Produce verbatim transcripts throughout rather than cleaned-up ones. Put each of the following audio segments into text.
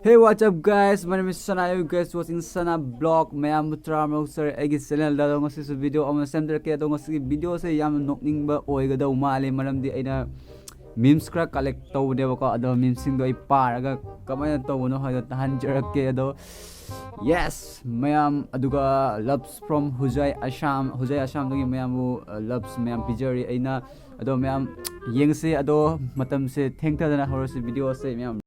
Hey, what's up, guys? My name is Sana. You guys watching Sana Vlog. ꯃꯌꯥꯝꯕꯨ ꯇꯔꯥꯃꯔꯛ ꯁꯔꯦ ꯑꯩꯒꯤ ꯆꯦꯅꯦꯜꯗ꯫ ꯑꯗꯣ ꯉꯁꯤꯁꯨ ꯚꯤꯗꯤꯑꯣ ꯑꯃ ꯁꯦꯝꯖꯔꯛꯀꯦ꯫ ꯑꯗꯣ ꯉꯁꯤꯒꯤ ꯚꯤꯗꯤꯑꯣꯁꯦ ꯌꯥꯝꯅ ꯅꯣꯛꯅꯤꯡꯕ ꯑꯣꯏꯒꯗꯧ ꯃꯥꯜꯂꯦ, ꯃꯔꯝꯗꯤ ꯑꯩꯅ ꯃꯤꯝꯁ ꯈꯔ ꯀꯂꯦꯛ ꯇꯧꯕꯅꯦꯕꯀꯣ꯫ ꯑꯗꯣ ꯃꯤꯝꯁꯁꯤꯡꯗꯣ ꯑꯩ ꯄꯥꯔꯒ ꯀꯃꯥꯏꯅ ꯇꯧꯕꯅꯣ ꯍꯥꯏꯗꯣ ꯇꯥꯍꯟꯖꯔꯛꯀꯦ꯫ ꯑꯗꯣ ꯌꯦꯁ, ꯃꯌꯥꯝ, ꯑꯗꯨꯒ ꯂꯞꯁ ꯐ꯭ꯔꯣꯝ ꯍꯨꯖꯥꯏ ꯑꯁꯥꯝ, ꯍꯨꯖꯥꯏ ꯑꯁꯥꯝꯗꯒꯤ ꯃꯌꯥꯝꯕꯨ ꯂꯞꯁ ꯃꯌꯥꯝ ꯄꯤꯖꯔꯤ ꯑꯩꯅ꯫ ꯑꯗꯣ ꯃꯌꯥꯝ ꯌꯦꯡꯁꯤ꯫ ꯑꯗꯣ ꯃꯇꯝꯁꯦ ꯊꯦꯡꯊꯗꯅ ꯍꯧꯔꯁꯤ ꯚꯤꯗꯤꯑꯣꯁꯦ ꯃꯌꯥꯝ꯫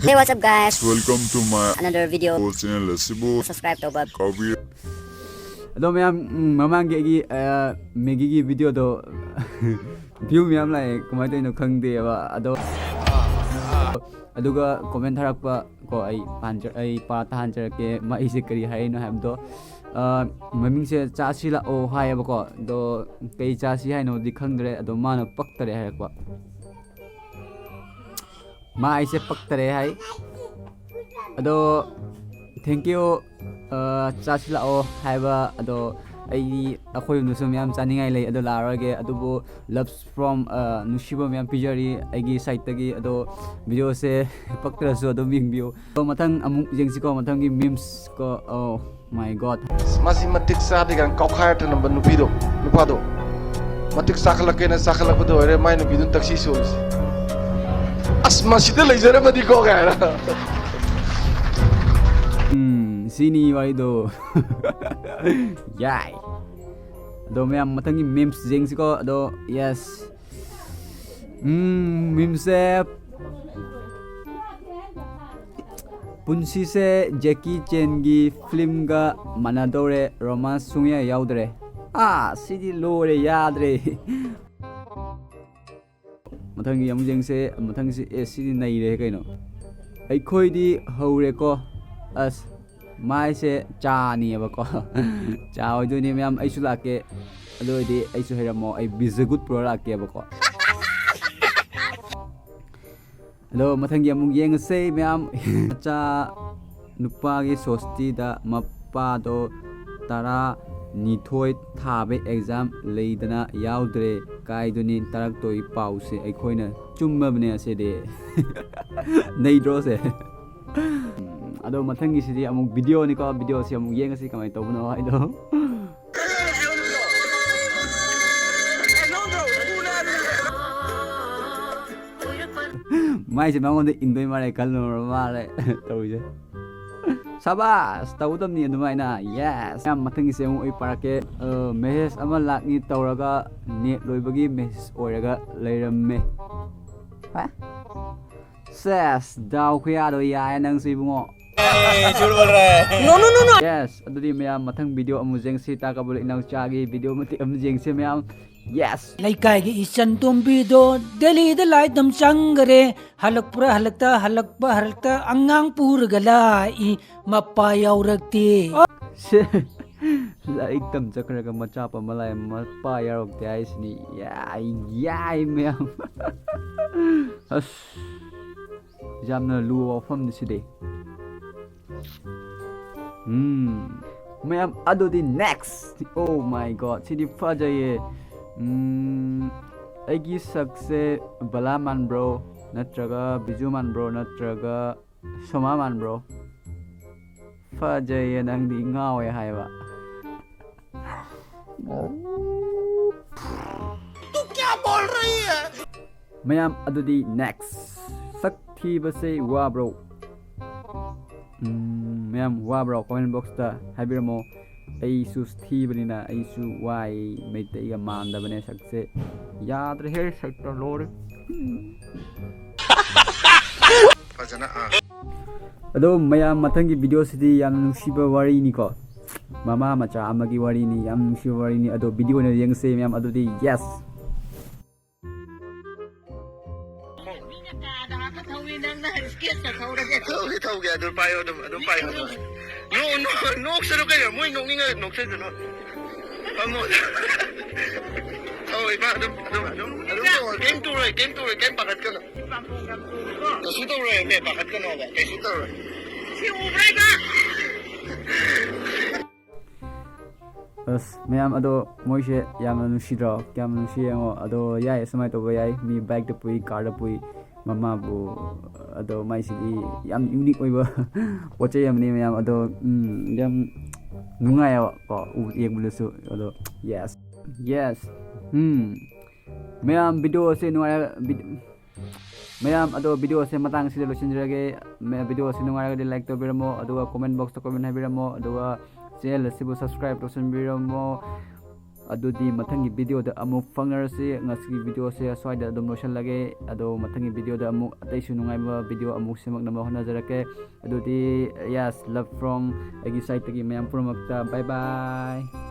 Hey, what's up, guys? Welcome to my another video channel ꯑꯁꯤꯕꯨ subscribe ꯇꯧꯕ ꯀꯥꯎꯕꯤ꯫ ꯑꯗꯣ ꯃꯌꯥꯝ, ꯎꯝ, ꯃꯃꯥꯡꯒꯤ ꯑꯩꯒꯤ, ꯑ, ꯃꯦꯒꯤꯒꯤ ꯚꯤꯗꯤꯑꯣꯗꯣ ꯚ꯭ꯌꯨ ꯃꯌꯥꯝ ꯂꯥꯛꯑꯦ, ꯀꯃꯥꯏꯅ ꯇꯧꯔꯤꯅꯣ ꯈꯪꯗꯦꯕ꯫ ꯑꯗꯣ ꯑꯗꯨꯒ ꯀꯣꯃꯦꯟ ꯊꯥꯔꯛꯄ ꯀꯣ, ꯑꯩ ꯄꯥꯟꯖ-, ꯑꯩ ꯄꯥ ꯇꯥꯍꯟꯖꯔꯛꯀꯦ꯫ ꯃꯥ ꯑꯩꯁꯦ ꯀꯔꯤ ꯍꯥꯏꯔꯤꯅꯣ ꯍꯥꯏꯕꯗꯣ꯫ ꯑ, ꯃꯃꯤꯡꯁꯦ ꯆꯥꯁꯤ ꯂꯥꯛꯑꯣ ꯍꯥꯏꯌꯦꯕꯀꯣ꯫ ꯑꯗꯣ ꯀꯩ ꯆꯥꯁꯤ ꯍꯥꯏꯅꯣꯗꯤ ꯈꯪꯗ꯭ꯔꯦ꯫ ꯑꯗꯣ ꯃꯥꯅ ꯄꯛꯇꯔꯦ ꯍꯥꯏꯔꯛꯄ꯫ ꯃꯥ ꯑꯩꯁꯦ ꯄꯛꯇꯔꯦ ꯍꯥꯏ꯫ ꯑꯗꯣ thank you, ꯑ, ꯆꯥꯁꯤ ꯂꯥꯛꯑꯣ ꯍꯥꯏꯕ꯫ ꯑꯗꯣ ꯑꯩ, ꯑꯩꯈꯣꯏ ꯌꯨꯝꯗꯁꯨ ꯃꯌꯥꯝ ꯆꯥꯅꯤꯡꯉꯥꯏ ꯂꯩ, ꯑꯗꯣ ꯂꯥꯛꯑꯔꯣꯏꯒꯦ꯫ ꯑꯗꯨꯕꯨ loves from, ꯑ, ꯅꯨꯡꯁꯤꯕ ꯃꯌꯥꯝ ꯄꯤꯖꯔꯤ ꯑꯩꯒꯤ ꯁꯥꯏꯠꯇꯒꯤ꯫ ꯑꯗꯣ ꯚꯤꯗꯤꯑꯣꯁꯦ ꯄꯛꯇ꯭ꯔꯁꯨ ꯑꯗꯨꯝ ꯌꯦꯡꯕꯤꯌꯨ꯫ ꯑꯗꯣ ꯃꯊꯪ ꯑꯃꯨꯛ ꯌꯦꯡꯁꯤꯀꯣ, ꯃꯊꯪꯒꯤ ꯃꯤꯝꯁ ꯀꯣ꯫ ꯑꯣ my God. ꯃꯁꯤ ꯃꯇꯤꯛ ꯆꯥꯗꯦ ꯀꯥꯏꯅ ꯀꯥꯎꯈꯥꯏꯔ ꯊꯅꯝꯕ ꯅꯨꯄꯤꯗꯣ, ꯅꯨꯄꯥꯗꯣ꯫ ꯃꯇꯤꯛ ꯆꯥꯈꯠꯂꯛꯀꯦꯅ ꯆꯥꯈꯠꯂꯛꯄꯗ ꯑꯣꯏꯔꯦ ꯃꯥꯏ ꯅꯨꯄꯤꯗꯨꯅ ꯇꯛꯁꯤ ꯁꯣꯜꯂꯤꯁꯦ꯫ ꯑꯁ, ꯃꯁꯤꯗ ꯂꯩꯖꯔꯝꯃꯗꯤꯀꯣ ꯀꯥꯏꯅ꯫ ꯎꯝ, ꯁꯤꯅꯤ ꯋꯥꯔꯤꯗꯣ꯫ ꯌꯥꯏ꯫ ꯑꯗꯣ ꯃꯌꯥꯝ ꯃꯊꯪꯒꯤ ꯃꯤꯝꯁ ꯌꯦꯡꯁꯤꯀꯣ꯫ ꯑꯗꯣ ꯌꯦꯁ꯫ ꯎꯝ, ꯃꯤꯝꯁꯦ, "ꯄꯨꯟꯁꯤꯁꯦ ꯖꯦꯀꯤ ꯆꯦꯟꯒꯤ ꯐꯤꯂꯝꯒ ꯃꯥꯟꯅꯗꯧꯔꯦ, ꯔꯣꯃꯥꯟꯁ ꯁꯨꯡꯌꯥ ꯌꯥꯎꯗ꯭ꯔꯦ"꯫ ꯑꯥ, ꯁꯤꯗꯤ ꯂꯣꯏꯔꯦ, ꯌꯥꯗ꯭ꯔꯦ꯫ ꯃꯊꯪꯒꯤ ꯑꯃꯨꯛ ꯌꯦꯡꯁꯦ꯫ ꯃꯊꯪꯁꯤ, ꯑꯦ, ꯁꯤꯗꯤ ꯅꯩꯔꯦ ꯀꯩꯅꯣ꯫ "ꯑꯩꯈꯣꯏꯗꯤ ꯍꯧꯔꯦꯀꯣ"꯫ ꯑꯁ, ꯃꯥꯏꯁꯦ ꯆꯥꯅꯤꯌꯦꯕꯀꯣ꯫ ꯆꯥ ꯑꯣꯏꯗꯣꯏꯅꯦ ꯃꯌꯥꯝ, ꯑꯩꯁꯨ ꯂꯥꯛꯀꯦ꯫ ꯑꯗꯨ ꯑꯣꯏꯔꯗꯤ ꯑꯩꯁꯨ ꯍꯩꯔꯝꯃꯣ, ꯑꯩ ꯕꯤꯖꯒꯨꯠ ꯄꯨꯔ ꯂꯥꯛꯀꯦꯕꯀꯣ꯫ ꯑꯗꯣ ꯃꯊꯪꯒꯤ ꯑꯃꯨꯛ ꯌꯦꯡꯉꯁꯦ ꯃꯌꯥꯝ꯫ ꯃꯆꯥ ꯅꯨꯄꯥꯒꯤ ꯁꯣꯁꯇꯤꯗ ꯃꯄꯥꯗꯣ ꯇꯔꯥꯅꯤꯊꯣꯏ ꯊꯥꯕ ꯑꯦꯛꯖꯥꯝ ꯂꯩꯗꯅ ꯌꯥꯎꯗ꯭ꯔꯦ ꯀꯥꯏꯗꯨꯅꯤ ꯇꯥꯔꯛꯇꯣꯏ ꯄꯥꯎꯁꯦ꯫ ꯑꯩꯈꯣꯏꯅ ꯆꯨꯝꯃꯕꯅꯦ ꯑꯁꯤꯗꯤ꯫ ꯅꯩꯗ꯭ꯔꯣꯁꯦ? ꯎꯝ, ꯑꯗꯣ ꯃꯊꯪꯒꯤꯁꯤꯗꯤ ꯑꯃꯨꯛ ꯚꯤꯗꯤꯑꯣꯅꯤꯀꯣ, ꯚꯤꯗꯤꯑꯣꯁꯤ ꯑꯃꯨꯛ ꯌꯦꯡꯉꯁꯤ ꯀꯃꯥꯏꯅ ꯇꯧꯕꯅꯣ ꯍꯥꯏꯗꯣ꯫ ꯃꯥꯏꯁꯦ ꯃꯉꯣꯟꯗ ꯏꯟꯗꯣꯏ ꯃꯥꯜꯂꯦ ꯈꯜꯂꯨꯔ ꯃꯥꯜꯂꯦ ꯇꯧꯔꯤꯁꯦ꯫ ꯁꯕꯥꯁ! ꯇꯧꯒꯗꯕꯅꯤ ꯑꯗꯨꯃꯥꯏꯅ꯫ Yes! ꯌꯥꯝ ꯃꯊꯪꯒꯤꯁꯦ ꯑꯃꯨꯛ ꯑꯩ ꯄꯥꯔꯛꯀꯦ꯫ ꯑ, ꯃꯦꯁꯦꯖ ꯑꯃ ꯂꯥꯛꯅꯤ ꯇꯧꯔꯒ ꯅꯦꯠ ꯂꯣꯏꯕꯒꯤ ꯃꯦꯁꯦꯖ ꯑꯣꯏꯔꯒ ꯂꯩꯔꯝꯃꯦ꯫ ꯍꯥ? ꯁꯦꯁ! ꯗꯥꯎ ꯈꯨꯌꯥꯗꯣ ꯌꯥꯏ ꯅꯪꯁꯨ ꯏꯕꯨꯡꯉꯣ꯫ Yes! ꯑꯗꯨꯗꯤ ꯃꯌꯥꯝ ꯃꯊꯪ ꯚꯤꯗꯤꯑꯣ ꯑꯃꯨꯛ ꯌꯦꯡꯁꯤ꯫ ꯇꯥ ꯀꯕꯨꯜ ꯏꯅꯥꯎꯆꯥꯒꯤ ꯚꯤꯗꯤꯑꯣ ꯃꯇꯦꯛ ꯑꯃ ꯌꯦꯡꯁꯤ ꯃꯌꯥꯝ꯫ Yes! ꯂꯩꯀꯥꯏꯒꯤ ꯏꯆꯟ ꯇꯣꯝꯕꯤꯗꯣ ꯗꯦꯜꯂꯤꯗ ꯂꯥꯏ ꯇꯝ ꯆꯪꯈꯔꯦ꯫ ꯍꯜꯂꯛꯄ꯭ꯔꯥ ꯍꯜꯂꯛꯇ, ꯍꯜꯂꯛꯄ ꯍꯜꯂꯛꯇ ꯑꯉꯥꯡ ꯄꯨꯔꯒ ꯂꯥꯛꯏ, ꯃꯄꯥ ꯌꯥꯎꯔꯛꯇꯦ꯫ ꯁꯦ, ꯂꯥꯏꯔꯤꯛ ꯇꯝ ꯆꯠꯈ꯭ꯔꯒ ꯃꯆꯥ ꯄꯝꯕ ꯂꯥꯛꯑꯦ, ꯃꯄꯥ ꯌꯥꯎꯔꯛꯇꯦ ꯍꯥꯏꯁꯤꯅꯤ꯫ ꯌꯥꯏ, ꯌꯥꯏ ꯃꯌꯥꯝ꯫ ꯑꯁ, ꯌꯥꯝꯅ ꯂꯨꯕ ꯋꯥꯐꯝꯅꯤ ꯁꯤꯗꯤ꯫ ꯎꯝ, ꯃꯌꯥꯝ, ꯑꯗꯨꯗꯤ next꯫ Oh my God, ꯁꯤꯗꯤ ꯐꯖꯩꯌꯦ꯫ ꯎꯝ, ꯑꯩꯒꯤ ꯁꯛꯁꯦ ꯕꯂꯥ ꯃꯥꯟꯕ꯭ꯔꯣ, ꯅꯠꯇ꯭ꯔꯒ ꯕꯤꯖꯨ ꯃꯥꯟꯕ꯭ꯔꯣ, ꯅꯠꯇ꯭ꯔꯒ ꯁꯣꯃꯥ ꯃꯥꯟꯕ꯭ꯔꯣ? ꯐꯖꯩꯌꯦ, ꯅꯪꯗꯤ ꯉꯥꯎꯋꯦ ꯍꯥꯏꯕ꯫ ꯃꯌꯥꯝ, ꯑꯗꯨꯗꯤ next꯫ ꯁꯛ ꯊꯤꯕꯁꯦ ꯋꯥꯕ꯭ꯔꯣ? ꯎꯝ, ꯃꯌꯥꯝ, ꯋꯥꯕ꯭ꯔꯣ? Comment boxꯇ ꯍꯥꯏꯕꯤꯔꯝꯃꯣ꯫ ꯑꯩꯁꯨ ꯊꯤꯕꯅꯤꯅ ꯑꯩꯁꯨ ꯋꯥꯏ, ꯃꯩꯇꯩꯒ ꯃꯥꯟꯗꯕꯅꯦ ꯁꯛꯁꯦ꯫ ꯌꯥꯗ꯭ꯔꯦꯍꯦ, ꯁꯛꯇ ꯂꯣꯏꯔꯦ꯫ ꯐꯖꯅ, ꯑꯥ꯫ ꯑꯗꯣ ꯃꯌꯥꯝ, ꯃꯊꯪꯒꯤ ꯚꯤꯗꯤꯑꯣꯁꯤꯗꯤ ꯌꯥꯝꯅ ꯅꯨꯡꯁꯤꯕ ꯋꯥꯔꯤꯅꯤꯀꯣ, ꯃꯃꯥ ꯃꯆꯥ ꯑꯃꯒꯤ ꯋꯥꯔꯤꯅꯤ, ꯌꯥꯝ ꯅꯨꯡꯁꯤꯕ ꯋꯥꯔꯤꯅꯤ꯫ ꯑꯗꯣ ꯚꯤꯗꯤꯑꯣ ꯑꯣꯏꯅ ꯌꯦꯡꯁꯦ ꯃꯌꯥꯝ꯫ ꯑꯗꯨꯗꯤ yes꯫ ꯊꯧꯒꯦ, ꯊꯧꯒꯦ, ꯑꯗꯨꯝ ꯄꯥꯏꯌꯣ, ꯑꯗꯨꯝ, ꯑꯗꯨꯝ ꯄꯥꯏꯌꯣ꯫ ꯅꯣꯛ, ꯅꯣꯛ, ꯅꯣꯛꯁꯅꯨ ꯀꯩꯅꯣ, ꯃꯣꯏ ꯅꯣꯛꯅꯤꯡꯉ ꯅꯣꯛꯆꯁꯅꯨ꯫ ꯐꯝꯃꯣ꯫ ꯊꯧ, ꯏꯃꯥ, ꯑꯗꯨꯝ, ꯑꯗꯨꯝ, ꯑꯗꯨꯝ, ꯑꯗꯨꯝ ꯇꯧꯔꯣ꯫ ꯀꯩꯝ ꯇꯧꯔꯣꯏ, ꯀꯩꯝ ꯇꯧꯔꯣꯏ, ꯀꯩꯝ ꯄꯥꯈꯠꯀꯅꯨ꯫ ꯀꯩꯁꯨ ꯇꯧꯔꯣꯏ, ꯃꯦ, ꯄꯥꯈꯠꯀꯅꯣꯕ, ꯀꯩꯁꯨ ꯇꯧꯔꯣꯏ꯫ ꯁꯤ ꯎꯕ꯭ꯔꯥ, ꯏꯃꯥ? ꯑꯁ, ꯃꯌꯥꯝ, ꯑꯗꯣ ꯃꯣꯏꯁꯦ ꯌꯥꯝꯅ ꯅꯨꯡꯁꯤꯗ꯭ꯔꯣ? ꯀꯌꯥꯝ ꯅꯨꯡꯁꯤ ꯌꯦꯡꯉꯣ꯫ ꯑꯗꯣ ꯌꯥꯏ, ꯁꯨꯃꯥꯏꯅ ꯇꯧꯕ ꯌꯥꯏ꯫ ꯃꯤ ꯕꯥꯏꯛꯇ ꯄꯨꯏ, ꯀꯥꯔꯗ ꯄꯨꯏ, ꯃꯃꯥꯕꯨ꯫ ꯑꯗꯣ ꯃꯥꯏꯁꯤꯗꯤ ꯌꯥꯝ ꯌꯨꯅꯤꯛ ꯑꯣꯏꯕ ꯄꯣꯠ ꯆꯩ ꯑꯃꯅꯤ ꯃꯌꯥꯝ꯫ ꯑꯗꯣ ꯎꯝ, ꯌꯥꯝ ꯅꯨꯡꯉꯥꯏꯌꯦꯕ ꯀꯣ, ꯎ ꯌꯦꯡꯕꯗꯁꯨ꯫ ꯑꯗꯣ ꯌꯦꯁ, ꯌꯦꯁ꯫ ꯎꯝ, ꯃꯌꯥꯝ, ꯚꯤꯗꯤꯑꯣꯁꯦ ꯅꯨꯡꯉꯥꯏꯔ ꯚꯤꯗꯤ- ꯃꯌꯥꯝ, ꯑꯗꯣ ꯚꯤꯗꯤꯑꯣꯁꯦ ꯃꯇꯥꯡꯁꯤꯗ ꯂꯣꯏꯁꯤꯟꯖꯔꯒꯦ꯫ ꯃ- ꯚꯤꯗꯤꯑꯣꯁꯦ ꯅꯨꯡꯉꯥꯏꯔꯒꯗꯤ ꯂꯥꯏꯛ ꯇꯧꯕꯤꯔꯝꯃꯣ, ꯑꯗꯨꯒ ꯀꯣꯃꯦꯟ ꯕꯣꯛꯁꯇ ꯀꯣꯃꯦꯟ ꯍꯥꯏꯕꯤꯔꯝꯃꯣ, ꯑꯗꯨꯒ ꯆꯦꯅꯦꯜ ꯑꯁꯤꯕꯨ ꯁꯕꯁꯀ꯭ꯔꯥꯏꯕ ꯇꯧꯁꯤꯟꯕꯤꯔꯝꯃꯣ꯫ ꯑꯗꯨꯗꯤ ꯃꯊꯪꯒꯤ ꯚꯤꯗꯤꯑꯣꯗ ꯑꯃꯨꯛ ꯐꯪꯅꯔꯁꯤ꯫ ꯉꯁꯤꯒꯤ ꯚꯤꯗꯤꯑꯣꯁꯦ ꯑꯁ꯭ꯋꯥꯏꯗ ꯑꯗꯨꯝ ꯂꯣꯏꯁꯤꯜꯂꯒꯦ꯫ ꯑꯗꯣ ꯃꯊꯪꯒꯤ ꯚꯤꯗꯤꯑꯣꯗ ꯑꯃꯨꯛ ꯑꯇꯩꯁꯨ ꯅꯨꯡꯉꯥꯏꯕ ꯚꯤꯗꯤꯑꯣ ꯑꯃꯨꯛ ꯁꯦꯝꯃꯛꯅꯕ ꯍꯣꯠꯅꯖꯔꯛꯀꯦ꯫ ꯑꯗꯨꯗꯤ, yes, love from ꯑꯩꯒꯤ ꯁꯥꯏꯠꯇꯒꯤ ꯃꯌꯥꯝ ꯄꯨꯝꯅꯃꯛꯇ꯫ Bye bye꯫